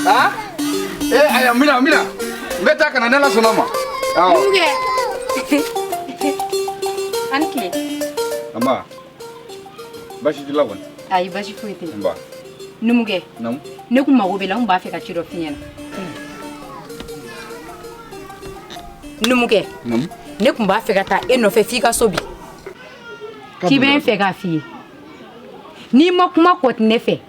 Ah? Eh, ayiwa, n bɛna, n bɛna. N bɛ taa ka na n'Ala sɔnna ma. Awɔ. Numukɛ. A ni tile. Nba. Baasi t'i la kɔni? Ayi, baasi foyi tɛ. Nba. Numukɛ. Naamu. Ne kun mago b'i la, n kun b'a fɛ ka ci dɔ f'i ɲɛna. Numukɛ. Naamu. Ne kun b'a fɛ ka taa e nɔfɛ f'i ka so bi. Ci bɛ n fɛ k'a f'i ye. N'i ma kuma Kɔtinɛ fɛ,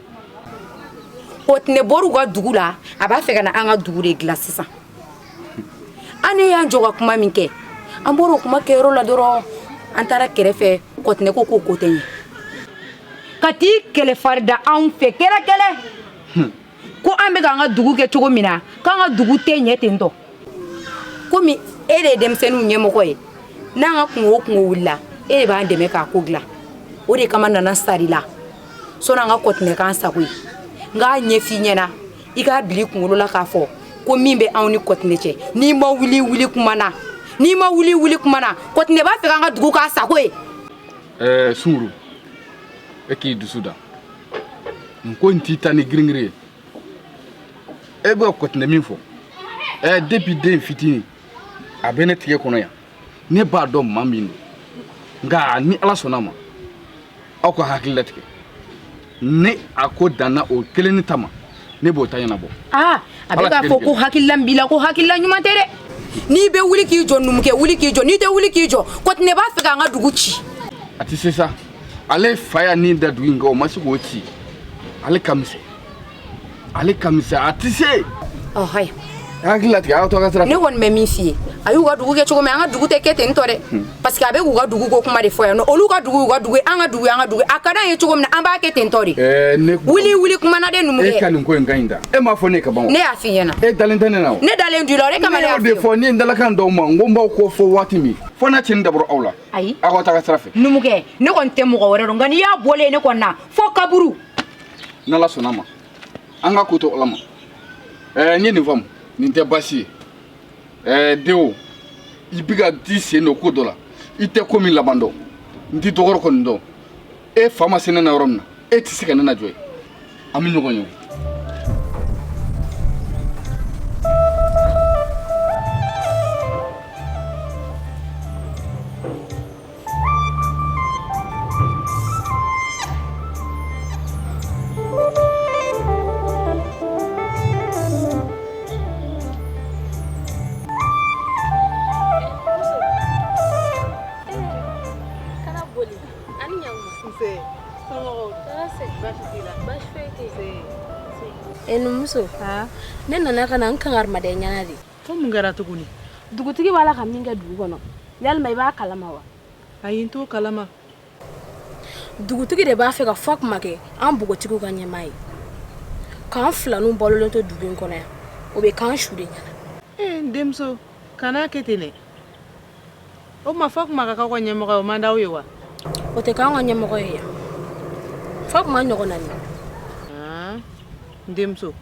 Kɔtinɛ bɔr'u ka dugu la, a b'a fɛ ka na an ka dugu de dilan sisan. An ne y'an jɔ ka kuma min kɛ, an bɔra o kuma kɛyɔrɔ la dɔrɔn, an taara kɛrɛfɛ, Kɔtinɛ ko k'o ko tɛ ɲɛ. Ka t'i kɛlɛ fari da anw fɛ kɛlɛkɛlɛ ko an bɛ k'an ka dugu kɛ cogo min na, k'an ka dugu tɛ ɲɛ ten tɔ. Komi e de ye denmisɛnninw ɲɛmɔgɔ ye, n'an ka kunko o kunko wulila, e de b'an dɛmɛ k'a ko dilan. O de kama nana sari la sɔnni an ka Kɔtinɛ k'an sago ye. N k'a ɲɛf'i ɲɛna, i k'a bila i kunkolo la k'a fɔ ko min bɛ anw ni Kɔtinɛ cɛ, n'i ma wuli wuli kuma na, n'i ma wuli wuli kuma na, Kɔtinɛ b'a fɛ k'an ka dugu k'a sago ye. Ɛɛ Sunguru, e k'i dusu da. Nin ko in t'i ta ni giringirin ye. E bɛ ka Kɔtinɛ min fɔ, ɛɛ depuis den fitinin a bɛ ne tigɛ kɔnɔ yan, ne b'a dɔn maa min don. Nka ni Ala sɔnna a ma, aw ka hakili latigɛ. Ni a ko danna o kelen ni ta ma, ne b'o ta ɲɛnabɔ. Aa, a bɛ k'a fɔ ko hakilila min b'i la, ko hakilila ɲuman tɛ dɛ. N'i bɛ wuli k'i jɔ, numukɛ, wuli k'i jɔ. N'i tɛ wuli k'i jɔ, Kɔtinɛ b'a fɛ k'an ka dugu ci. A tɛ se sa. Ale fa y'a ni da dugu in kan, o ma se k'o ci. Ale ka misɛn, ale ka misɛn, a tɛ se. Ɔ hayi. Hakili latigɛ, aw to a ka sira fɛ. Ne kɔni bɛ min f'i ye, a y'u ka dugu kɛ cogo min, an ka dugu tɛ kɛ ten tɔ dɛ. Parce que a bɛ k'u ka dugu ko kuma de fɔ yan nɔ. Olu ka dugu y'u ka dugu ye, an ka dugu y'an ka dugu ye. A ka d'an ye cogo min na, an b'a kɛ ten tɔ de. Ɛɛ, ne wuli wuli kuma na dɛ, numukɛ. E ka nin ko in ka ɲi da. E m'a fɔ ne ka ban wa? Ne y'a f'i ɲɛna. E dalen tɛ ne na o. Ne dalen don i la, o de kama ne y'a Ne y'o de fɔ, ne ye n dalakan d'aw ma, n ko n b'aw kɔ fɔ waati min. Fo n'a cɛnni dabɔra aw la. Ayi. Aw ka taa ka sira fɛ. Numukɛ, ne kɔni tɛ mɔgɔ wɛrɛ dɔn, nka n'i y'a bɔlen ye ne kɔni na, fo kaburu. N'Ala sɔnna ma, an ka ko to Ala ma. Ɛɛ, n ye nin faamu, nin tɛ baasi ye. Ɛɛ, denw, i bɛ ka t'i sen don ko dɔ la, i tɛ ko min laban dɔn. N t'i dɔgɔrɔ kɔni dɔn. E fa ma se ne na yɔrɔ min na, e tɛ se ka ne lajɔ yen. An bɛ ɲɔgɔn ye o. E numuso, ne nana ka na n kangarimada i ɲɛna de. Ko mun kɛra tuguni? Dugutigi b'a la ka min kɛ dugu kɔnɔ, yalima i b'a kalama wa? Ayi, n t'o kalama. Dugutigi de b'a fɛ ka Fakuma kɛ an npogotigiw ka ɲɛmaa ye, k'an filaniw balolen to dugu in kɔnɔ yan. O bɛ k'an su de ɲɛna. Ee, n denmuso, kan'a kɛ ten dɛ. O tuma Fakuma ka k'aw ka ɲɛmɔgɔ ye, o man d'aw ye wa? O tɛ k'an ka ɲɛmɔgɔ ye yan. Fakuma ɲɔgɔn na nin. N denmuso,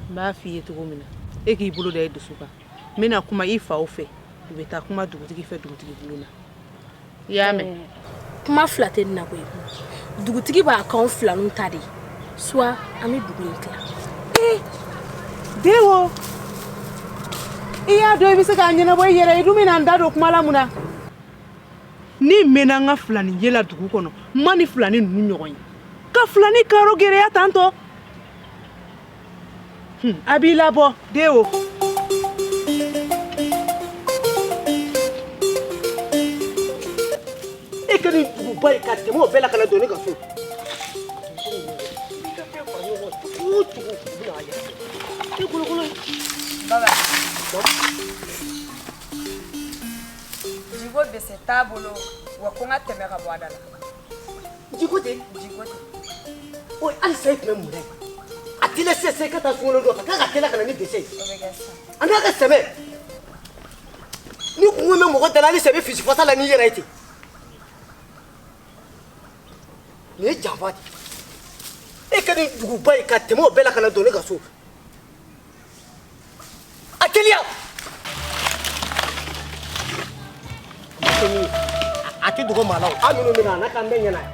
n b'a f'i ye cogo min na, e k'i bolo da i dusu kan. N bɛna kuma i faw fɛ, u bɛ taa kuma dugutigi fɛ dugutigi bulon na. I y'a mɛn? Kuma fila tɛ nin na koyi. Dugutigi b'a k'anw filaniw ta de ye, soit an bɛ dugu in tila. Ee, denwo, i y'a dɔn i bɛ se k'a ɲɛnabɔ i yɛrɛ ye, i dun bɛna n da don kuma la mun na? Ni n mɛnna n ka filani ye la dugu kɔnɔ, n ma ni filani ninnu ɲɔgɔn ye. Ka filani karo gɛlɛya tantɔ. A b'i labɔ denwo. E ka nin duguba in ka tɛmɛ o bɛɛ la ka na don ne ka so. I ka fɛn fara ɲɔgɔn kan cogo o cogo, u bɛna a yɛrɛ. E kolokolo ye. Baba. Jiko bese t'a bolo wa ko n ka tɛmɛ ka bɔ a da la. Jiko ten? Jiko ten. O halisa e tun bɛ mun na yen? A teliya sisan sisan i ka taa sunkalo dɔ fɛ k'a ka teliya ka na ni bese ye. O bɛ kɛ sisan. A n'a ka sɛbɛ. Ni kunko bɛ mɔgɔ da la halisa i bɛ fisi fasa la n'i yɛrɛ ye ten. Nin ye janfa de ye. E ka nin duguba in ka tɛmɛ o bɛɛ la ka na don ne ka so. A teliya. A tɛ dogo maa la o. Aw minnu bɛ na a n'a k'an bɛɛ ɲɛna yan.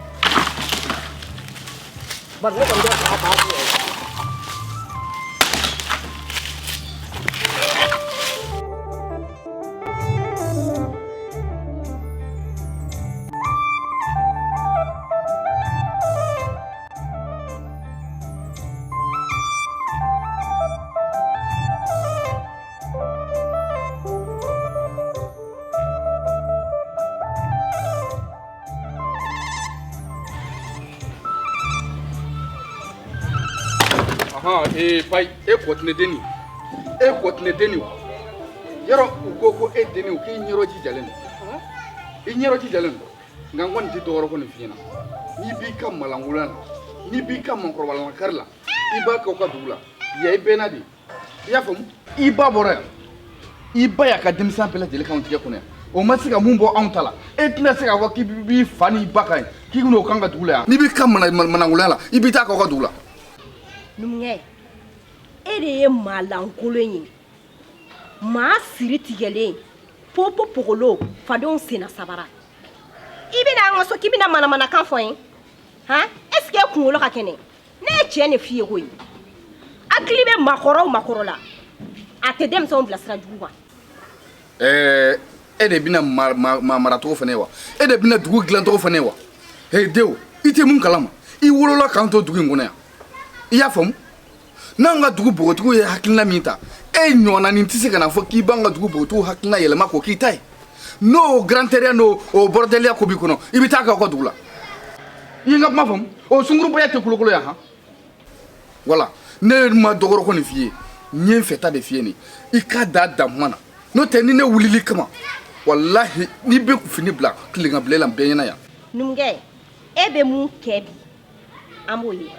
Bari ne kɔni bɛ a b'a fɔ. Ahan ee payi e kɔtinɛ denni e kɔtinɛ denni yɔrɔ u ko ko e denni k'i ɲɛrɔ jijalen don i ɲɛrɔ jijalen don nka n kɔni tɛ dɔwɛrɛ kɔni f'i ɲɛna n'i b'i ka malankolon la n'i b'i ka makɔrɔbalakari la i b'a kɛ aw ka dugu la yan i bɛnna de i y'a faamu i ba bɔra yan i ba y'a ka denmisɛnya bɛɛ lajɛlen k'anw tigɛ kɔnɔ yan o ma se ka mun bɔ anw ta la e tɛna se k'a fɔ k'i b'i fa n'i ba kan ye k'i bɛn'o k'an ka dugu la yan n'i b'i ka manangolonya la i bɛ taa k'aw ka dugu la. Numukɛ e de ye maa lankolon ye maa siri tigɛlen popo pogolo fadenw senna sabara i bɛna an ka so k'i bɛna manamanakan fɔ n ye han est ce que e kunkolo ka kɛnɛ ne ye tiɲɛ de f'i ye koyi hakili bɛ maakɔrɔ o maakɔrɔ la a tɛ denmisɛnw bila sira jugu kan. Ɛɛ e de bɛna maa maracogo fɔ ne ye wa e de bɛna dugu dilancogo fɔ ne ye wa he denw i tɛ mun kalama i wolola k'an to dugu in kɔnɔ yan i y'a faamu n'an ka dugu npogotigiw ye hakilina min ta e ɲɔgɔnna nin tɛ se ka na fɔ k'i b'an ka dugu npogotigiw hakilina yɛlɛma k'o k'i ta ye n'o granteriya n'o o bɔrɔdɛliya ko b'i kɔnɔ i bɛ taa k'aw ka dugu la i ye n ka kuma faamu o sungurubaya tɛ kolokolo yan han wala ne ma dɔgɔrɔ ko nin f'i ye n ye n fɛta de f'i ye nin i ka da dan kuma na n'o tɛ ni ne wulili kama walahi n'i bɛ fini bila tilegan bilen la bɛɛ ɲɛna yan. Numukɛ e bɛ mun kɛ bi an b'o ye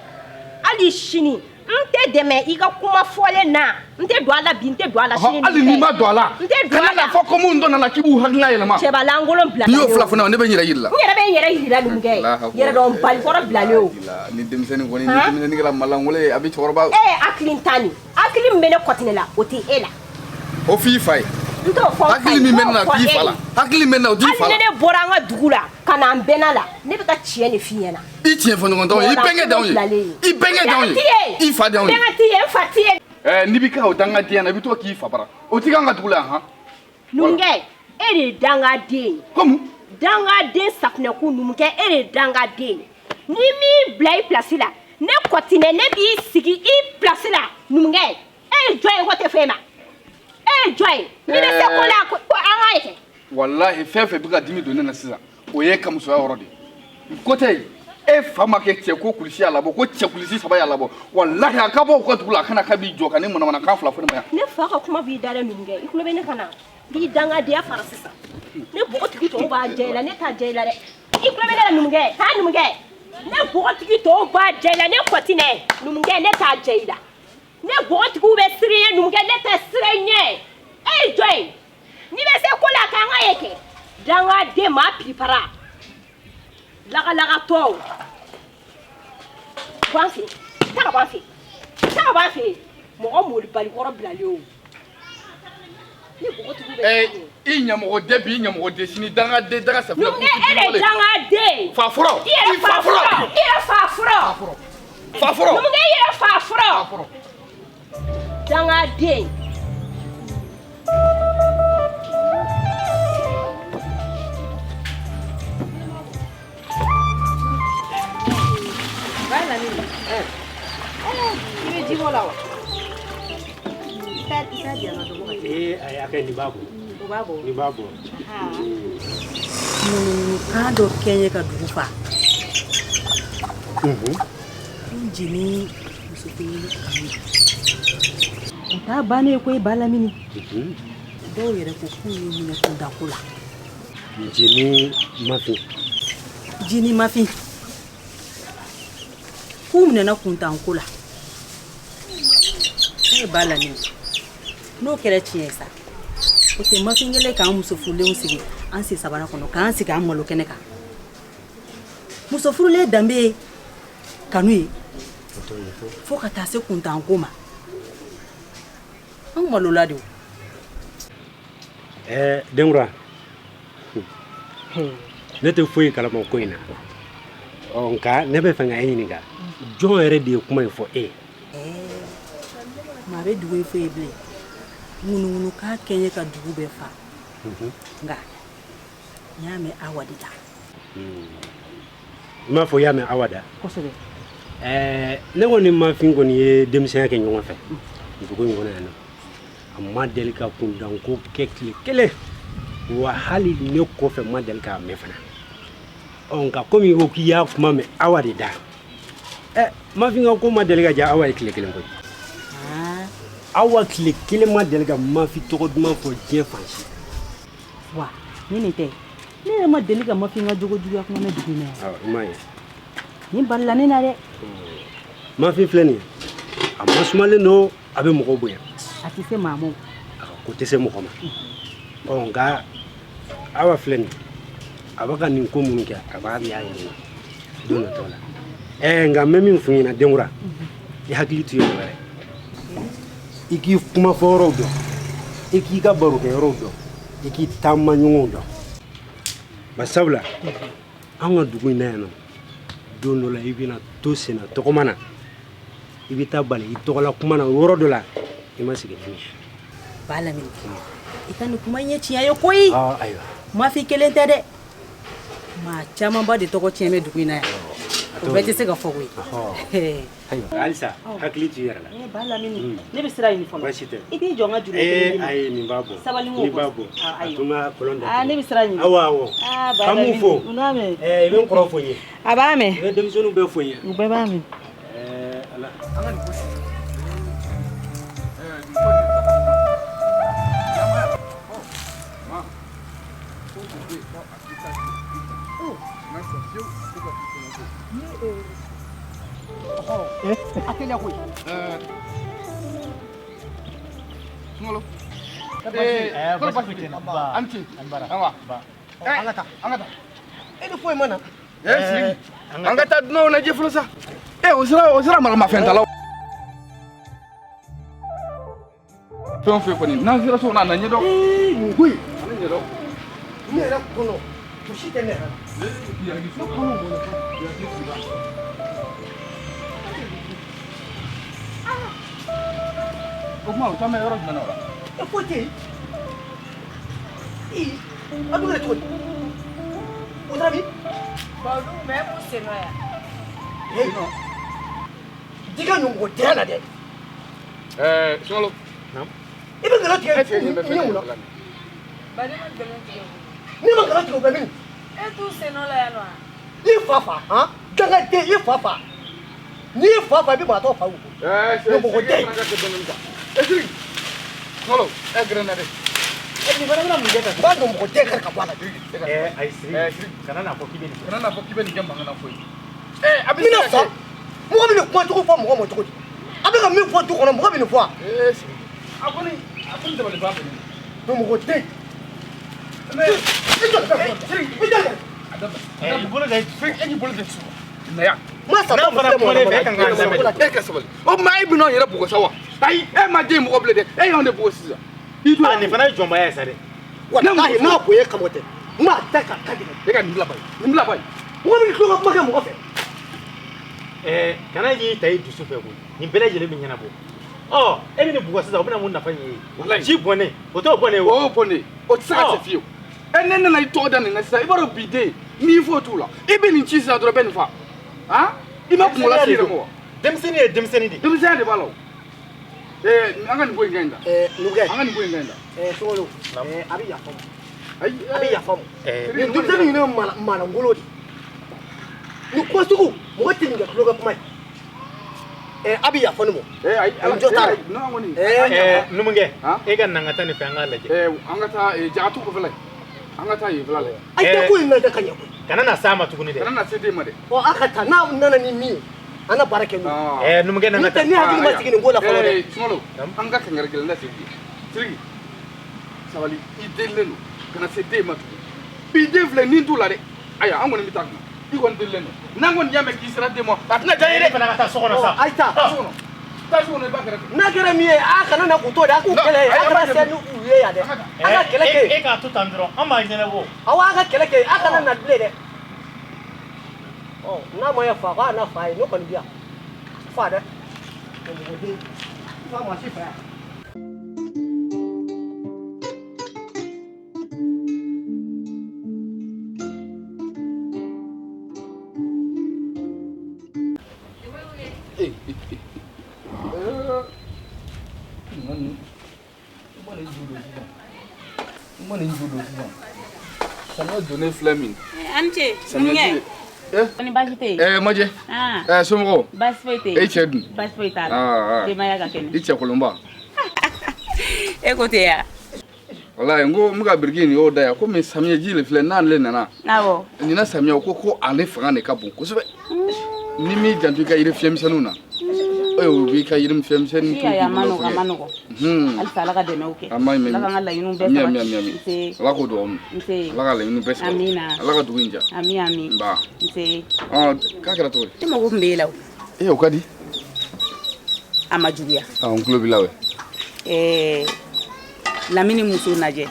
hali sini n tɛ dɛmɛ i ka kuma fɔlen na n tɛ don a la bi n tɛ don a la sini. Hali n'i ma don a la n tɛ don a la kana n'a fɔ ko mun donna la k'i b'u hakilina yɛlɛma. Cɛba lankolon bila. N'i y'o fila fɔ ne ma ne bɛ n yɛrɛ yir'i la. N yɛrɛ bɛ n yɛrɛ yir'i la numukɛ yɛrɛdɔn balikɔrɔ bilalen o. Ni denmisɛnnin kɔni ni denmisɛnnin kɛra malankolon ye a bɛ cɛkɔrɔba. E ye hakili tan nin hakili min bɛ ne kɔtinɛ la o tɛ e la. O f'i fa ye. N t'o fɔ n fa ye. Hakili min bɛ ne la o t'i fa la. Hakili min bɛ ne la o t'i fa la. Hali ni ne bɔra an ka dugu la ka na n bɛnna la ne bɛ ka tiɲɛ de f'i ɲɛna. I tiɲɛ fɔ ɲɔgɔn t'anw ye i bɛnkɛ d'anw ye i bɛnkɛ d'anw ye i fa d'anw ye. Bɛnkɛ t'i ye n fa t'i ye. Ɛɛ n'i b'i ka o dangadenya na i bɛ to k'i fa bara o t'i k'an ka dugu la yan han. Numukɛ e de ye dangaden ye. Komi. Dangaden safunɛku numukɛ e de ye dangaden ye ni m'i bila i pilasi la ne kɔtinɛ ne b'i sigi i pilasi la numukɛ e ye jɔn ye ko tɛ fɛn ma e ye jɔn ye n'i bɛ se ko la ko an k'a ye kɛ. Walahi fɛn fɛn bɛ ka dimi don ne na sisan o ye ka musoya yɔrɔ de ye ko tɛ e fa ma kɛ cɛ ko kulisi y'a labɔ ko cɛ kulisi saba y'a labɔ walahi a ka bɔ u ka dugu la a kana k'a b'i jɔ ka ne manamanakan fila fɔ ne ma yan. Ne fa ka kuma b'i da dɛ numukɛ i tulo bɛ ne kan na n b'i dangadenya fara sisan ne bɔgɔtigi tɔw b'a jɛ i la ne t'a jɛ i la dɛ i tulo bɛ ne la numukɛ ha numukɛ ne bɔgɔtigi tɔw b'a jɛ i la ne kɔtinɛ numukɛ ne t'a jɛ i la ne bɔgɔtigiw bɛ siran i ɲɛ numukɛ ne tɛ siran i ɲɛ e ye jɔn ye n'i bɛ se ko la k'an ka ye kɛ dangaden maa piripara lagalagatɔw bɔ an fɛ taa ka bɔ an fɛ taa ka bɔ an fɛ mɔgɔ molibalikɔrɔ bilalen o ne bɔgɔtigiw bɛ siran i ɲamɔgɔden bi i ɲamɔgɔden sini dangaden daga safunɛ. Numukɛ e de ye dangaden. Fa fɔlɔ i yɛrɛ fa fɔlɔ i yɛrɛ fa fɔlɔ. Fa fɔlɔ. Numukɛ i yɛrɛ fa fɔlɔ. Dangaden. Ba Lamini. I bɛ ji bɔ la wa? I t'a di yan nɔ dɔgɔ. Ee ayi a ka nin b'a bɔ. O b'a bɔ. Nin b'a bɔ. Ŋunuŋunukan dɔ kɛ n ye ka dugu fa. Ko jeni muso tɛ kanu. O t'a bannen ye koyi Ba Lamini. Dɔw yɛrɛ ko k'u y'u minɛ kundako la. Jeni Mafin. Jeni Mafin. K'u minɛna kuntanko la. E Ba Lamini n'o kɛra tiɲɛ ye sa o tɛ Mafin kɛlen k'an muso furulenw sigi an sen sabara kɔnɔ k'an sigi an malo kɛnɛ kan. Muso furulen danbe ye kanu ye fo ka taa se kuntanko ma. An malola de o. Denkura ne tɛ foyi kalama ko in na nka ne bɛ fɛ ka e ɲininka jɔn yɛrɛ de ye kuma in fɔ e ye. Maa bɛ dugu in fɔ ye bilen ŋunuŋunukan kɛ n ye ka dugu bɛɛ fa nka n y'a mɛn Awa de da. I m'a fɔ i y'a mɛn Awa da. Kosɛbɛ. Ne kɔni Mafin kɔni ye denmisɛnya kɛ ɲɔgɔn fɛ dugu in kɔnɔ yan nɔ a ma deli ka kundanko kɛ tile kelen wa hali ne kɔfɛ ma deli k'a mɛn fana nka komi i ko k'i y'a kuma mɛn Awa de da Mafin ka ko ma deli ka diya Awa ye tile kelen koyi. Awa tile kelen ma deli ka Mafin tɔgɔ duman fɔ diɲɛ fan si. Wa ni nin tɛ, ne yɛrɛ ma deli ka Mafin ka jogo juguya kuma mɛn dugu in na yan. Awɔ, i m'a ye. Nin balila ne na dɛ. Mafin filɛ nin ye, a masumalen don, a bɛ mɔgɔw bonya. A tɛ se maa ma. A ka ko tɛ se mɔgɔ ma. Ɔ nka Awa filɛ nin ye, a bɛ ka nin ko minnu kɛ, a b'a y'a yɛrɛ la don natɔ la. Ɛɛ nka n bɛ min f'i ɲɛna denkura, i hakili to i yɛrɛ la dɛ. I k'i kumafɔyɔrɔw dɔn, i k'i ka barokɛyɔrɔw dɔn, i k'i taamaɲɔgɔnw dɔn. Bari sabula an ka dugu in na yan nɔ, don dɔ la i bɛna to senna tɔgɔma na, i bɛ taa bali i tɔgɔla kuma na yɔrɔ dɔ la, i ma sigi ni min ye. Ba Lamini, i ka nin kuma in ye tiɲɛ ye koyi. Ayiwa. Mafin kelen tɛ dɛ, maa camanba de tɔgɔ tiɲɛ bɛ dugu in na yan. O bɛɛ tɛ se ka fɔ koyi. Ayiwa halisa hakili t'i yɛrɛ la. Ba Lamini, ne bɛ sira ɲini fɔlɔ. Baasi tɛ. I t'i jɔ n ka juru kelen d'i ma. Ayi nin b'a bɔ. Sabali n k'o Nin b'a bɔ. bɔ. A to n ka kɔlɔn datugu. Ne bɛ sira ɲini. Awɔ awɔ. Ba K'an b'u Lamini, fo. u n'a mɛn. I bɛ n kɔrɔ fo n ye. A b'a mɛn. I bɛ denmisɛnninw bɛɛ fo n ye. U bɛɛ b'a mɛn. Ala. An ka nin ko A teliya koyi. Sunkalo. Kɔrɔ baasi tɛ yen. An ce. Awa. An ka taa. An ka taa. E ni foyi ma na. Sidiki, an ka taa dunanw lajɛ fɔlɔ sa. O sera maramafɛntalaw. Fɛn o fɛn kɔni, n'an sera so kɔnɔ a na ɲɛdɔn. Nin ko in. A na ɲɛdɔn. Ne yɛrɛ kɔnɔ, fosi tɛ ne yɛrɛ la. Ne kɔnɔ mɔnɛ. O kuma o taa mɛn yɔrɔ jumɛn na o la? E foyi tɛ yen. Ee, a dun kɛra cogo di? O taara min? Balu mɛ mun sen nɔ yan? Ee, di ka ɲɔgɔn tɛ na dɛ. Sunkalo. I bɛ nkalon tigɛ E tigɛ ɲɛ bɛ fɛn n ye mun na? dɔ la. Ba ne ma nkalon tigɛ koyi. Ne ma nkalon tigɛ o bɛ min? E t'u sen nɔ la yan nɔ wa? I fa fa, han? Dangaden, i fa fa. N'i y'i fa fa, i bɛ maa tɔ fa wo. Mɔgɔ tɛ. Sidiki, Sunkalo, gɛrɛ n na dɛ. Nin fana bɛna mun kɛ tan? N b'a dɔn mɔgɔ tɛ kari ka bɔ a la. Ayi Sidiki, kana n'a fɔ k'i bɛ nin kɛ. Kana n'a fɔ k'i bɛ nin kɛ mankan na foyi. A bɛ N bɛna se ka fa. kɛ. Mɔgɔ bɛ nin kuma cogo fɔ mɔgɔ ma cogo di? A bɛ ka min fɔ du kɔnɔ, mɔgɔ bɛ nin fɔ wa? Sidiki, a kɔni dabali ban bɛ ne na. Mɔgɔ tɛ. I jɔ, Sidiki, i jɔ. I bolo da e k'i bolo da su. Na yan. Ma sa N'a fɔra kuma ne fɛ, e kan k'a lamɛn. E ka sabali. O tuma e bɛna anw yɛrɛ bugɔ sa wa? Ayi, e ma den mɔgɔ bilen dɛ. E y'anw de bugɔ sisan. Nin fana ye jɔnbaya ye sa dɛ. Walahi n'a bonya kama tɛ, n b'a ta k'a kan tigɛ. E ka nin bila ba ye. Nin bila ba ye. Mɔgɔ bɛ tulo ka kuma kɛ mɔgɔ fɛ. Kana y'i ta i dusu fɛ koyi. Nin bɛɛ lajɛlen bɛ ɲɛnabɔ. Ɔ, e bɛ nin bugɔ sisan, o bɛna mun nafa ɲɛ e ye? Walahi. Ji bɔnnen, o t'o bɔnnen ye O y'o bɔnnen. O tɛ se ka cɛ fiyewu. Ne nana i tɔgɔ da nin na sisan, i b'a dɔn bi den, n'i foyi t'u la. I bɛ nin ci sisan dɔrɔn, i bɛ nin fa. Han? I ma kunkolo lase i yɛrɛ ma wa? Denmisɛnnin ye denmisɛnnin de ye. Denmisɛnya de b'a la o. An ka nin ko in ka ɲi da. Numukɛ. An ka nin ko in ka ɲi da. Sunkalo, a bɛ yafa ma. Ayi, A bɛ yafa ma. Nin Nin denmisɛnnin ninnu ye malangolo de ye. Nin ko sugu, mɔgɔ tɛ nin kɛ tulonkɛ kuma ye. A bɛ yafa ne ma. Ayi, ala, N jɔ t'a la. non, an kɔni. Numukɛ, e ka na n ka taa nin fɛ, an k'a lajɛ. An ka taa jagatu kɔfɛla ye. An ka taa yen fila lajɛ. A tɛ ko in lajɛ ka ɲɛ koyi. Kana na s'a ma tuguni dɛ. Kana na se den ma dɛ. Ɔ, a ka taa n'a nana ni min ye, an na baara kɛ n'o ye. Numukɛ na n ka taa. N'o tɛ ne hakili ma sigi nin ko la fɔlɔ dɛ. Sunkalo, an ka kangari gɛlɛn da Sidiki ye. Sidiki, sabali, i delilen don. Kana se den ma tuguni. Bi den filɛ, nin t'u la dɛ. Ayiwa, an kɔni bɛ taa kunna. I kɔni delilen don. N'an kɔni y'a mɛn k'i sera den ma, a tɛna diya n ye dɛ. E fana ka taa so kɔnɔ sa. Ayi taa. Taa so kɔnɔ. Taa so kɔnɔ, i b'a kɛrɛfɛ. N'a kɛra min ye, a kana na k'u to dɛ, a k'u kɛlɛ ye, a kana se n'u ye yan dɛ. A ka kɛlɛ kɛ. E k'a to tan dɔrɔn, an b'a ɲɛnabɔ. Awɔ, a ka kɛlɛ kɛ, a kana na bilen dɛ. Ɔ, n'a ma ɲɛ fa, k'a na fa ye, ne kɔni bi yan. Fa dɛ. Mɔgɔden, fa maa si fa yan. Samiya donnen filɛ min. An ce. Samiya ji. Ni baasi tɛ yen. Majɛ. Somɔgɔw? Baasi foyi tɛ yen. E cɛ dun? Baasi foyi t'a la. Denbaya ka kɛnɛ. I cɛ kolonba. E ko ten ya? Walayi, n ko n bɛ ka biriki nin y'o da yan komi samiyɛji le filɛ, n'ale nana. Awɔ. Ɲinan samiya, o ko ale fanga de ka bon kosɛbɛ. Ni m'i janto i ka yiri fiyɛmisɛnninw na, o b'i ka yiri fiyɛmisɛnnin turu. A ma nɔgɔn, a ma nɔgɔn. Halisa Ala ka dɛmɛw kɛ. A ma ɲi. Ala k'an ka laɲiniw bɛɛ Ami, sabati. ami, ami, ami. Nse. Ala k'o dugawu minɛ. Nse. Ala ka laɲiniw bɛɛ sabati. Amina. Ala ka dugu in diya. Ami, ami. Nba. Nse. K'a kɛra cogo di? Ne mago tun bɛ e la o. Ee, o ka di. A ma juguya. N tulo b'i la wɛ. Ɛɛ, Lamini muso Najɛ.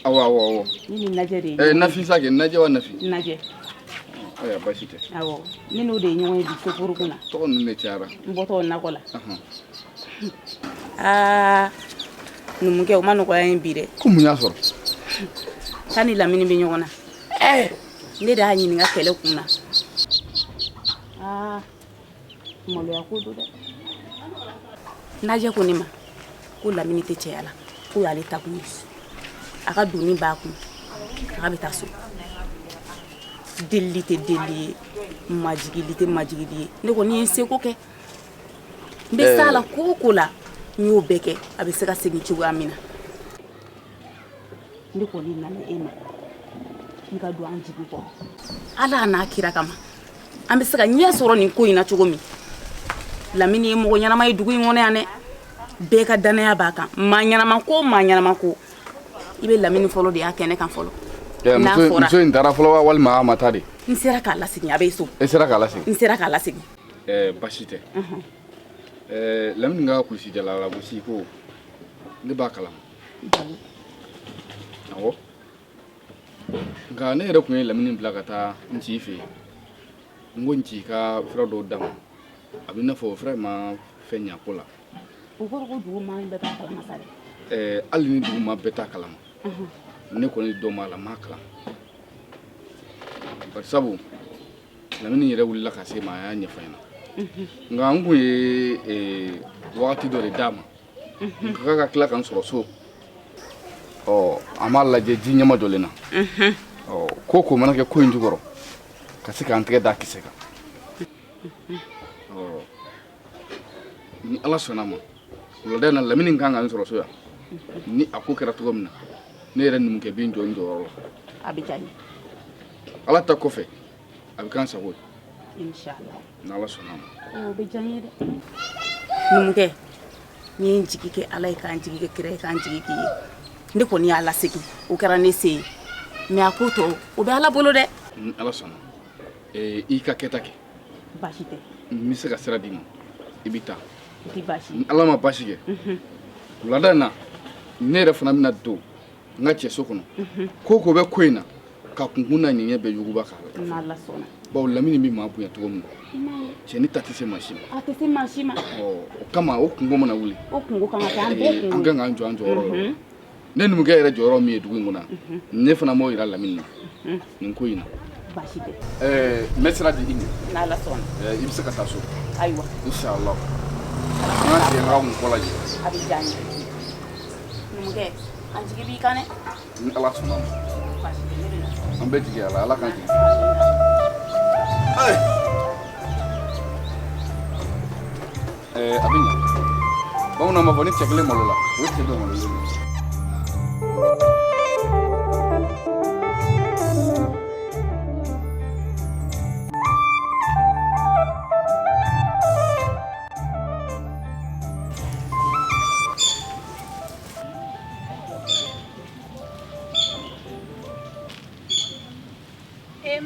Awɔ, awɔ, awɔ. Ne ni Najɛ de ye. Ɛɛ, Nafi sa kɛ, Najɛ wa Nafi? Najɛ. Ayiwa, baasi tɛ. Awɔ, ne n'o de ye ɲɔgɔn ye bi soforokun na. Tɔgɔ ninnu de cayara. N bɔtɔ nakɔ la. Aa, numukɛ, o ma nɔgɔya ye bi dɛ. Ko mun y'a sɔrɔ? K'a ni Lamini bɛ ɲɔgɔn na. Ɛɛ, ne de y'a ɲininka kɛlɛ kun na. Aa, maloya ko don dɛ. Najɛ ko ne ma ko Lamini tɛ cɛya la, k'o y'ale ta kun ye, a ka doni b'a kun, a bɛ taa so. Delili tɛ delili ye, majigili tɛ majigili ye. Ne kɔni ye n seko kɛ, n bɛ s'a la ko o ko la, n y'o bɛɛ kɛ, a bɛ se ka segin cogoya min na. Ne kɔni nana e ma n ka don an jigi kɔrɔ, Ala n'a kira kama, an bɛ se ka ɲɛ sɔrɔ nin ko in na cogo min. Lamini ye mɔgɔ ɲɛnama ye dugu in kɔnɔ yan dɛ, bɛɛ ka danaya b'a kan. Maa ɲɛnama ko, maa ɲɛnama ko, i bɛ Lamini fɔlɔ de y'a kɛnɛ kan fɔlɔ. Muso in taara fɔlɔ wa, walima a ma taa de? N sera k'a lasegin, a bɛ so. E sera k'a lasegin? N sera k'a lasegin. Baasi tɛ. Lamini ka kulusijala lagosi ko ne b'a kalama. Awɔ, nka ne yɛrɛ tun ye Lamini bila ka taa n ci fɛ yen. N ko n ci ka fura dɔw d'a ma, a bɛ i n'a fɔ fura in ma fɛn ɲa ko la. O kɔrɔ ko dugu maa bɛɛ b'a kalama sa dɛ. Hali ni dugu maa bɛɛ t'a kalama, ne kɔni dɔn b'a la, n m'a kalama. Bari sabu Lamini yɛrɛ wulila ka se ma, a y'a ɲɛfɔ n ɲɛna. Nka n kun ye wagati dɔ de d'a ma k'a ka tila ka n sɔrɔ so. Ɔ, an b'a lajɛ ji ɲɛma jɔlen na. Ɔ, ko ko mana kɛ ko in jukɔrɔ, ka se k'an tɛgɛ da kisɛ kan. Ɔ, ni Ala sɔnna ma, wulada in na Lamini kan ka n sɔrɔ so yan. Ni a ko kɛra cogo min na, ne yɛrɛ numukɛ bɛ n jɔ n jɔyɔrɔ la. A bɛ diya n ye. Ala ta kɔfɛ, a bɛ k'an sago ye. Inshallah. N'Ala sɔnna ma. O bɛ diya n ye dɛ. Numukɛ, n ye n jigi kɛ Ala ye, k'an jigi kɛ kira ye, k'an jigi k'i ye. Ne kɔni y'a lasegin, o kɛra ne se ye. Mais a ko tɔ, o bɛ Ala bolo dɛ. Ni Ala sɔnna, i ka kɛta kɛ. Baasi tɛ. N bɛ se ka sira d'i ma, i bɛ taa. O tɛ baasi ye. Ni Ala ma baasi kɛ, wulada in na, ne yɛrɛ fana bɛna don n ka cɛso kɔnɔ. Ko ko bɛ ko in na, ka kunkun n'a ɲɛɲɛ bɛɛ yuguba k'a la. N'Ala sɔnna. Bawo Lamini bɛ maa bonya cogo min na, cɛnin ta tɛ se maa si ma. A tɛ se maa si ma. Ɔ, o kama o kunko mana wuli, o kunko kan ka kɛ an bɛɛ kunko. An kan k'an jɔ an jɔyɔrɔ la. Ne numukɛ yɛrɛ jɔyɔrɔ min ye dugu in kɔnɔ, ne fana m'o yira Lamini na nin ko in na. Baasi tɛ. N bɛ sira di i ma. N'Ala sɔnna. I bɛ se ka taa so. Ayiwa. Inshallah. An ka segin an ka mun kɔ lajɛ. A bɛ diya n ye. Numukɛ, an jigi b'i kan dɛ. Ni Ala sɔnna ma. Baasi tɛ, ne bɛ na. An bɛ jigin a la, Ala k'an jigin. A bɛ ɲa. Bamananw b'a fɔ ni cɛ kelen malola, o ye cɛ dɔ malolen ye.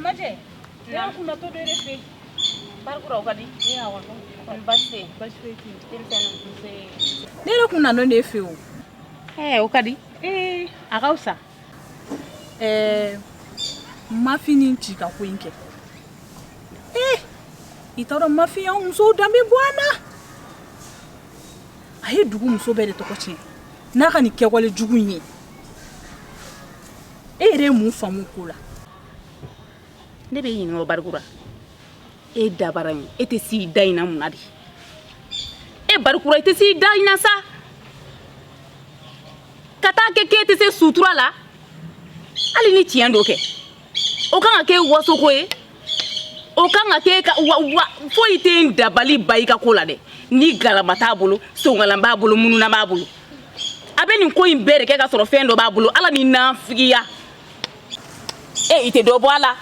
Majɛ, ne kun natɔ dɔ de fɛ. Barikura, o ka di. Kɔni baasi tɛ yen? Baasi foyi tɛ yen. Denmisɛnninw? Ne yɛrɛ kun nan'o de fɛ o. Ɛɛ, o ka di. Ee, a ka fisa. Ɛɛ, Mafin ni ci ka ko in kɛ. Ee, i t'a dɔn Mafin y'anw musow danbe bɔ an na. A ye dugu muso bɛɛ de tɔgɔ tiɲɛ n'a ka nin kɛwale jugu in ye. E yɛrɛ ye mun faamu ko la? Ne bɛ ɲininka o Barikura, e dabara in, e tɛ s'i da in na mun na de? E Barikura, i tɛ s'i da in na sa, ka taa kɛ k'e tɛ se sutura la. Hali ni tiɲɛ dɔ kɛ, o kan ka kɛ wasoko ye, o kan ka kɛ ka wa foyi tɛ n dabali ba i ka ko la dɛ. Ni galama t'a bolo, songalan b'a bolo, mununa b'a bolo. A A bɛ nin ko in bɛɛ de kɛ ka sɔrɔ fɛn dɔ b'a bolo. Ala ni nafigiya. E i tɛ dɔ bɔ a la.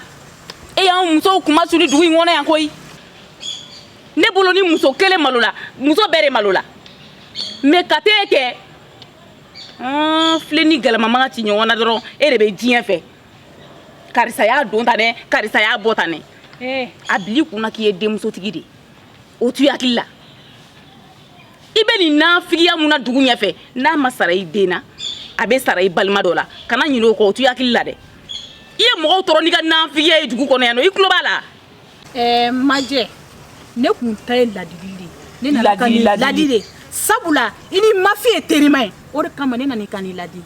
E y'anw musow kuma suli dugu in kɔnɔ yan koyi. Ne bolo ni muso kelen malo la, muso bɛɛ de malo la. Mais ka t'e kɛ filen ni galama man ka ci ɲɔgɔn na dɔrɔn, e de bɛ diɲɛ fɛ. Karisa y'a don tan dɛ, karisa y'a bɔ tan dɛ. A bil'i kunna k'i ye denmusotigi de ye. O t'u hakili la. I bɛ nin nafigiya mun na dugu ɲɛfɛ, n'a ma sara i den na, a bɛ sara i balima dɔ la. Kana ɲinɛ o kɔ, o t'u hakili la dɛ. I ye mɔgɔw tɔɔrɔ n'i ka nafigiya ye dugu kɔnɔ yan nɔ, i tulo b'a la. Majɛ, ne kun ta ye ladili de ye. Ne nana ka n'i ladi de. Sabula i ni Mafi ye terima ye, o de kama ne nana i ka n'i ladi.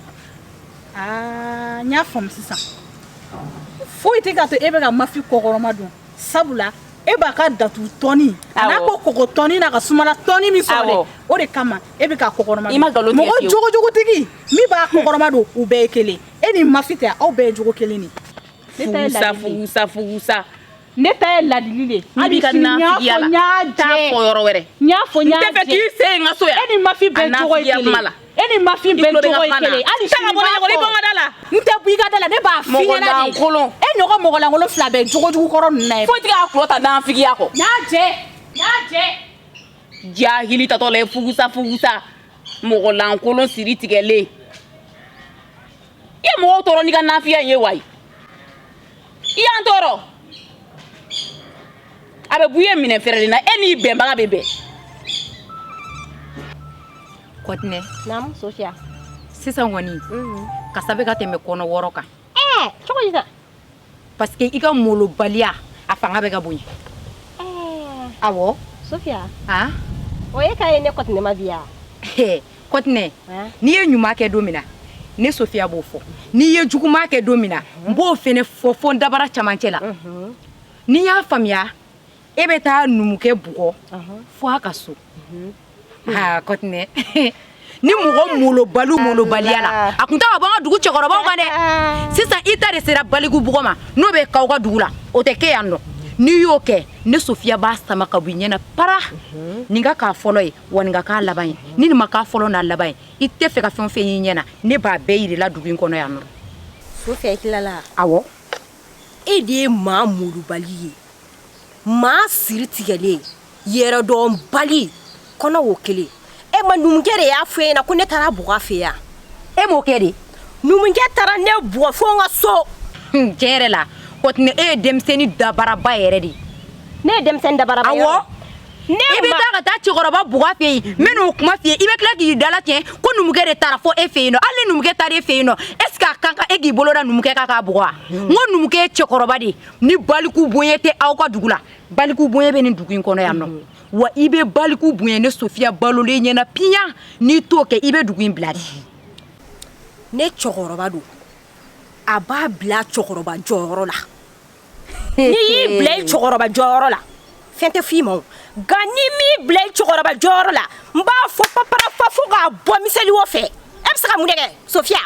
Aa, n y'a faamu sisan. Foyi tɛ k'a to e bɛ ka Mafi kɔkɔrɔma don. Sabula e b'a ka datu tɔni a n'a ko kɔgɔ tɔni n'a ka sumala tɔni min sɔrɔ dɛ, o de kama e bɛ k'a kɔkɔrɔma don. Mɔgɔ jogojogotigi min b'a kɔkɔrɔma don, u bɛɛ ye kelen. E ni Mafi tɛ, aw bɛɛ ye jogo kelen de. Fugusa fugusa fugusa. Ne ta ye ladili de ye. I b'i ka nafigiya la, taa fɔ yɔrɔ wɛrɛ. N y'a fɔ n y'a jɛ. N tɛ fɛ k'i sen ye n ka so yan. E ni Mafi bɛɛ jogo ye kelen. E ni Mafi bɛɛ jogo ye kelen. Hali sini n b'a fɔ. N tɛ bɔ i ka da la, ne b'a f'i ɲɛna de. Mɔgɔlankolon. E ɲɔgɔn mɔgɔlankolon fila bɛɛ jogojugu kɔrɔ ninnu na ye. Foyi tɛ k'a kulo ta nafigiya kɔ. N y'a jɛ, n y'a jɛ. Jahili tatɔ la ye fugusa fugusa. Mɔgɔlankolon siri tigɛlen. I ye mɔgɔw tɔɔrɔ n'i ka nafigiya in ye wayi. I y'an tɔɔrɔ. A bɛ bɔ i ye minɛ fɛrɛlen na, e n'i bɛnbaga bɛ bɛn. Kɔtinɛ. Naamu Sofiya. Sisan kɔni, kasa bɛ ka tɛmɛ kɔnɔ wɔɔrɔ kan. Ɛɛ cogo di tan? Parce que i ka molobaliya a fanga bɛ ka bonya. Awɔ. Sofiya. Han? O ye k'a ye ne Kɔtinɛ ma bi ya? Kɔtinɛ, n'i ye ɲuman kɛ don min na, ne Sofiya b'o fɔ. N'i ye juguman kɛ don min na, n b'o fɛnɛ fɔ fo n dabara camancɛ la. N'i y'a faamuya, e bɛ taa numukɛ bugɔ fo a ka so. Aa Kɔtinɛ, ni mɔgɔ molobali molobaliya la, a kun tɛ ka bɔ an ka dugu cɛkɔrɔbaw kan dɛ. Sisan i ta de sera baliku bugɔ ma, n'o bɛ k'aw ka dugu la, o tɛ kɛ yan nɔ. N'i y'o kɛ, ne Sofiya b'a sama ka bɔ i ɲɛna para. Nin ka k'a fɔlɔ ye, wa nin ka k'a laban ye. Ni nin ma k'a fɔlɔ n'a laban ye, i tɛ fɛ ka fɛn o fɛn y'i ɲɛna, ne b'a bɛɛ yir'i la dugu in kɔnɔ yan nɔ. Sofiya, i tilala? Awɔ. E de ye maa molobali ye, maa siri tigɛlen, yɛrɛdɔnbali, kɔnɔ wo kelen. E ma numukɛ de y'a fɔ e ɲɛna ko ne taara bugɔ a fɛ yan? E m'o kɛ de? Numukɛ taara ne bugɔ fo n ka so. Tiɲɛ yɛrɛ la, Kɔtinɛ, e ye denmisɛnnin dabaraba yɛrɛ de ye. Ne ye denmisɛnnin dabaraba ye? Awɔ. I bɛ taa ka taa cɛkɔrɔba bugɔ a fɛ yen, n bɛ n'o kuma f'i ye, i bɛ tila k'i dala tiɲɛ ko numukɛ de taara fo e fɛ yen nɔ. Hali ni numukɛ taara e fɛ yen nɔ, est ce que a kan ka e k'i bolo da numukɛ kan k'a bugɔ wa? N ko numukɛ ye cɛkɔrɔba de ye, ni baliku bonya tɛ aw ka dugu la, baliku bonya bɛ nin dugu in kɔnɔ yan nɔ. Wa i bɛ baliku bonya ne Sofiya balolen ɲɛna piyan, n'i t'o kɛ i bɛ dugu in bila de. Ne cɛkɔrɔba don, a b'a bila cɛkɔrɔba jɔyɔrɔ la. N'i y'i bila i cɛkɔrɔba jɔyɔrɔ la, fɛn tɛ f'i ma o. Nka ni m'i bila i cɛkɔrɔba jɔyɔrɔ la, n b'a fɔ paparafa fo k'a bɔ miseli wo fɛ. E bɛ se ka mun de kɛ Sofiya?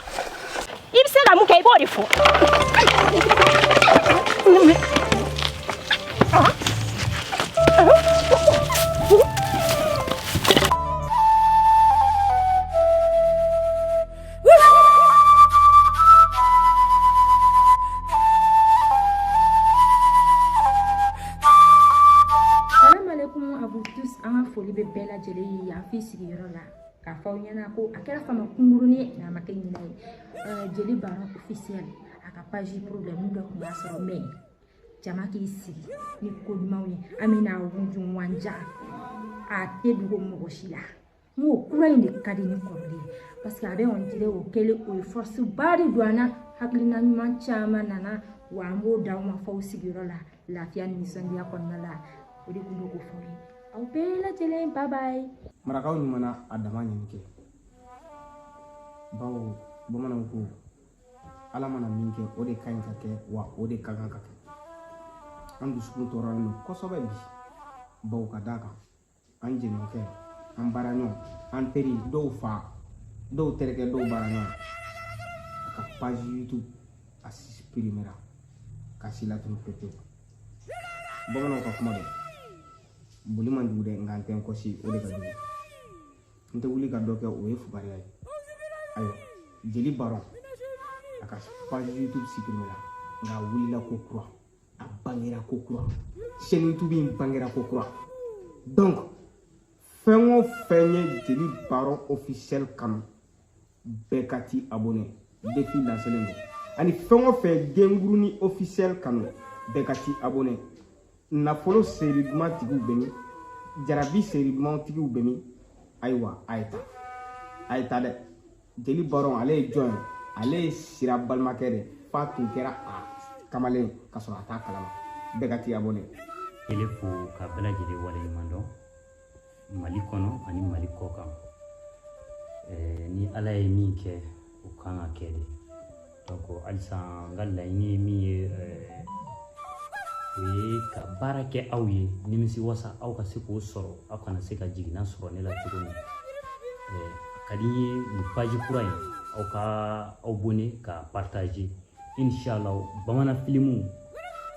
I bɛ se ka mun kɛ, i b'o de fɔ. Salam alaikum à vous tous. An ka foli bɛ bɛɛ lajɛlen ye yan f'i sigiyɔrɔ la, k'a fɔ aw ɲɛna ko a kɛra fama kunkurunin ye, nka a ma kɛ ɲinɛ ye. Jeli Baron officiel a ka page problème dɔ tun b'a sɔrɔ, mais jama k'i sigi ni ko ɲumanw ye, an bɛna wunju wanja, a tɛ dogo mɔgɔ si la. N ko kura in de ka di ni kɔrɔlen ye, parce que a bɛ on dirait o kɛlen o ye force ba de don an na, hakilina ɲuman caman nana, wa an b'o d'aw ma f'aw sigiyɔrɔ la lafiya ni nisɔndiya kɔnɔna la. O de tun bɛ k'o fɔ aw ye. Aw bɛɛ lajɛlen, bye bye. Marakaw ɲuman na a dama ɲini kɛ, bawo bamananw ko Ala mana min kɛ o de ka ɲi ka kɛ, wa o de ka kan ka kɛ. An dusukun tɔɔrɔlen don kosɛbɛ bi, bawo ka d'a kan an jɛɲɔgɔnkɛ, an baaraɲɔgɔn, an teri, dɔw fa, dɔw terikɛ, dɔw baaraɲɔgɔn, a ka page YouTube a supprimera ka si latunu pewu. Bamananw ka kuma don, boli man jugu dɛ, nka n tɛ n kɔsi, o de ka jugu. N tɛ wuli ka dɔ kɛ, o ye fugariya ye. Ayiwa, Jeli Baron a ka page YouTube supprimé la, nka a wulila ko kura, a bangera ko kura, chaîne YouTube in bangera ko kura. Donc fɛn o fɛn ye Jeli Baron officiel kanu, bɛɛ ka t'i abonné, défi lancé len don. Ani fɛn o fɛn Denkurunin officiel kanu, bɛɛ ka t'i abonné. Nafolo seri duman tigiw bɛ min? Jarabi seri duman tigiw bɛ min? Ayiwa, a ye taa, a ye taa dɛ. Jeli Baron ale ye jɔn ye? Ale ye Sira balimakɛ de, f'a tun kɛra a kamalen ka sɔrɔ a t'a kalama. Bɛɛ ka t'i abonné. Ele fo ka bɛɛ lajɛlen waleɲuman dɔn Mali kɔnɔ ani Mali kɔ kan. Ni Ala ye min kɛ, o kan ka kɛ de. Donc halisa n ka laɲini ye min ye, o ye ka baara kɛ aw ye nimisi wasa aw ka se k'o sɔrɔ, aw kana se ka jiginna sɔrɔ ne la cogo min. A ka di n ye nin page kura in aw ka aw abonné ka partager. Inshallah bamanan filimu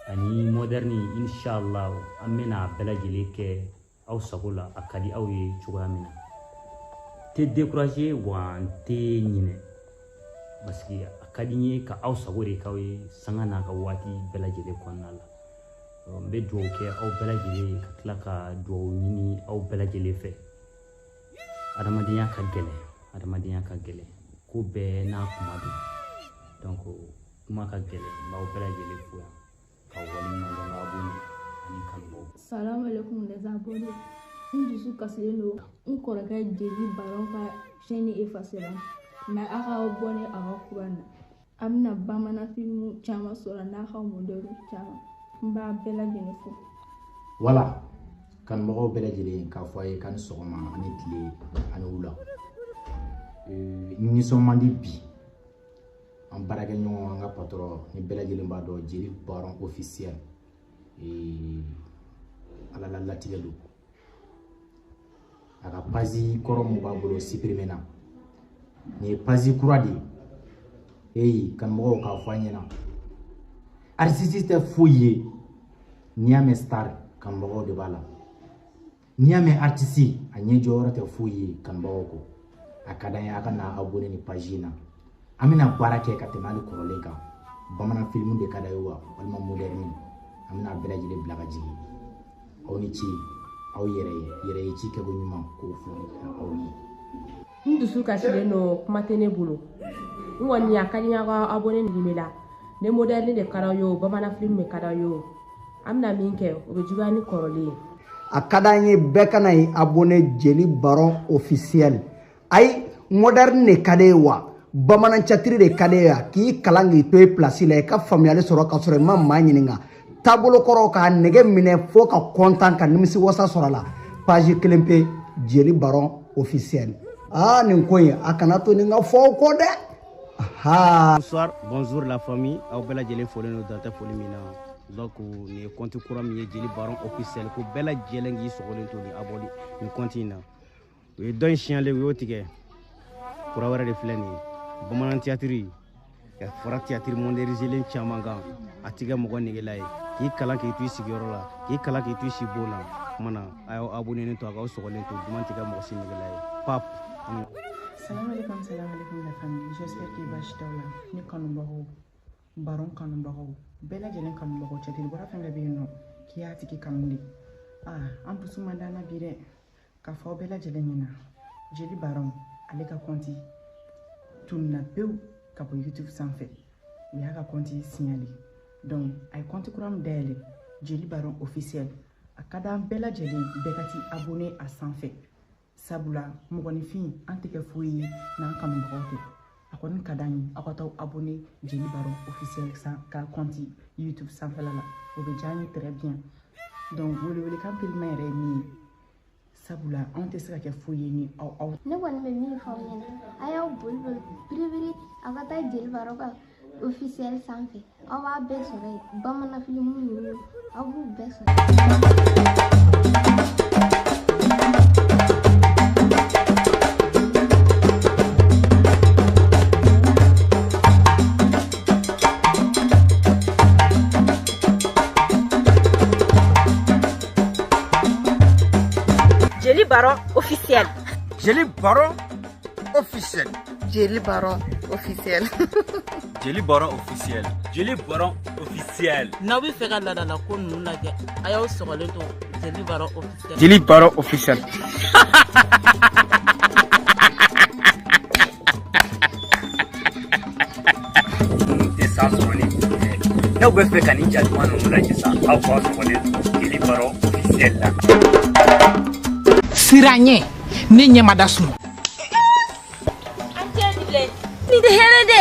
ani moderne, inshallah an bɛna a bɛɛ lajɛlen kɛ aw sago la, a ka di aw ye cogoya min na. Tɛ décourager wa n tɛ ɲinɛ, parce que a ka di n ye ka aw sago de k'aw ye sanga n'a ka waati bɛɛ lajɛlen kɔnɔna la. N bɛ dugawu kɛ aw bɛɛ lajɛlen ye, ka tila ka dugawu ɲini aw bɛɛ lajɛlen fɛ. Adamadenya ka gɛlɛn, adamadenya ka gɛlɛn, ko bɛɛ n'a kuma don. Donc kuma ka gɛlɛn, n b'aw bɛɛ lajɛlen fo yan k'aw waleɲuman dɔn, k'aw abonné ani kanubagaw. Salam alaikum les abonnés. N dusu kasilen don, n kɔrɔkɛ Jeli Baron ka chaîne effacé la, mais aw ka abonné a ka kura na. A bɛna bamanan filimu caman sɔrɔ n'a ka modèle caman. N b'a bɛɛ lajɛlen fo. Wala kanubagaw bɛɛ lajɛlen, k'a fɔ a ye k'a ni sɔgɔma ani tile ani wula. N nisɔn man di bi. An baarakɛɲɔgɔn, an ka patron ni bɛɛ lajɛlen b'a dɔn, Jeli Baron officiel, Ala la latigɛ don. A ka page kɔrɔ mun b'a bolo supprimé na, nin ye page kura de ye. Eyi kanubagaw, k'a fɔ an ɲɛna, artiste tɛ foyi ye. N'i y'a mɛn star, kanubagaw de b'a la. N'i y'a mɛn artiste, a ɲɛ jɔyɔrɔ tɛ foyi ye kanubagaw kɔ. A ka d'an ye a ka na abonné ni page in na. An bɛna baara kɛ ka tɛmɛ hali kɔrɔlen kan. Bamanan filimu de ka d'a ye wa walima moderne, an bɛna a bɛɛ lajɛlen bila ka jigin. Aw ni ce, aw yɛrɛ ye yɛrɛ ye ci kɛko ɲuman k'o fɔ aw ye. N dusu kasilen don, kuma tɛ ne bolo. N kɔni a ka di n ye aw ka abonné nin la. Ne moderne de ka d'aw ye o, bamanan filimu de ka d'aw ye o. An bɛna min kɛ, o bɛ juguya ni kɔrɔlen ye. A ka d'an ye bɛɛ ka na i abonné Jeli Baron officiel. Ayi, moderne de ka d'e ye wa bamanan catiri de ka d'e ye wa, k'i kalan k'i to i place la, i ka faamuyali sɔrɔ ka sɔrɔ i ma maa ɲininka. Taabolo kɔrɔ k'a nɛgɛ minɛ fo ka kɔntan ka nimisi wasa sɔrɔ a la. Page kelen pe, Jeli Baron officiel. Aa, nin ko in a kana to nin ka fɔ aw kɔ dɛ. Ha. Bonsoir, bonjour la famille. Aw bɛɛ lajɛlen folen don, dan tɛ foli min na. Donc nin ye compte kura min ye, Jeli Baron officiel, ko bɛɛ lajɛlen k'i sɔgɔlen to nin abonné nin compte in na. U ye dɔ in signalé, u y'o tigɛ. Kura wɛrɛ de filɛ nin ye. Bamanan théâtre ka fara théâtre modernisé caman kan, a ti kɛ mɔgɔ negela ye. K'i kalan k'i to i sigiyɔrɔ la, k'i kalan k'i to i si bon na. Kuma na, a y'aw abonné to, a k'aw sɔgɔlen to, duman ti kɛ mɔgɔ si negela ye. Pap. Salam alaikum, salam alaikum la famille. J'espère que baasi t'aw la. Ne kanubagaw, Baron kanubagaw, bɛɛ lajɛlen kanubagaw, cɛtiri bɔra fɛn fɛn bɛ yen nɔ, k'i y'a tigi kanu de. Ah, an dusu man d'an na bi dɛ. K'a fɔ aw bɛɛ lajɛlen ɲɛna, Jeli Baron ale ka compte tununna pewu ka bɔ YouTube sanfɛ. U y'a ka compte signalé. Donc a ye compte kura min dayɛlɛ, Jeli Baron officiel. A ka d'an bɛɛ lajɛlen bɛɛ ka t'i abonné a sanfɛ. Sabula mɔgɔninfin an tɛ kɛ foyi ye n'an kanubagaw tɛ. A kɔni ka d'an ye aw ka t'aw abonné Jeli Baron officiel san ka compte YouTube sanfɛla la. O bɛ diya an ye très bien. Donc welewelekan teliman yɛrɛ ye min ye, sabula anw tɛ se ka kɛ foyi ye ni aw aw. Ne kɔni bɛ min fɔ aw ɲɛna, a y'aw boli boli biribiri aw ka taa Jeli Baron ka officiel sanfɛ. Aw b'a bɛɛ sɔrɔ yen, bamanan filimu ninnu aw b'u bɛɛ sɔrɔ. Jeli Baron officiel. Jeli Baron officiel. Jeli Baron officiel. Jeli Baron officiel. Jeli Baron officiel. N'aw bɛ fɛ ka laadala ko ninnu lajɛ, a y'aw sɔgɔlen to Jeli Baron officiel. Jeli Baron officiel. Tɛ san sɔrɔ ni n'aw bɛ fɛ ka nin ja duman ninnu lajɛ sa, aw k'aw sɔgɔlen to Jeli Baron officiel la. Sira ɲɛ, ne ɲɛ ma da sunɔgɔ. Ni tɛ hɛrɛ dɛ.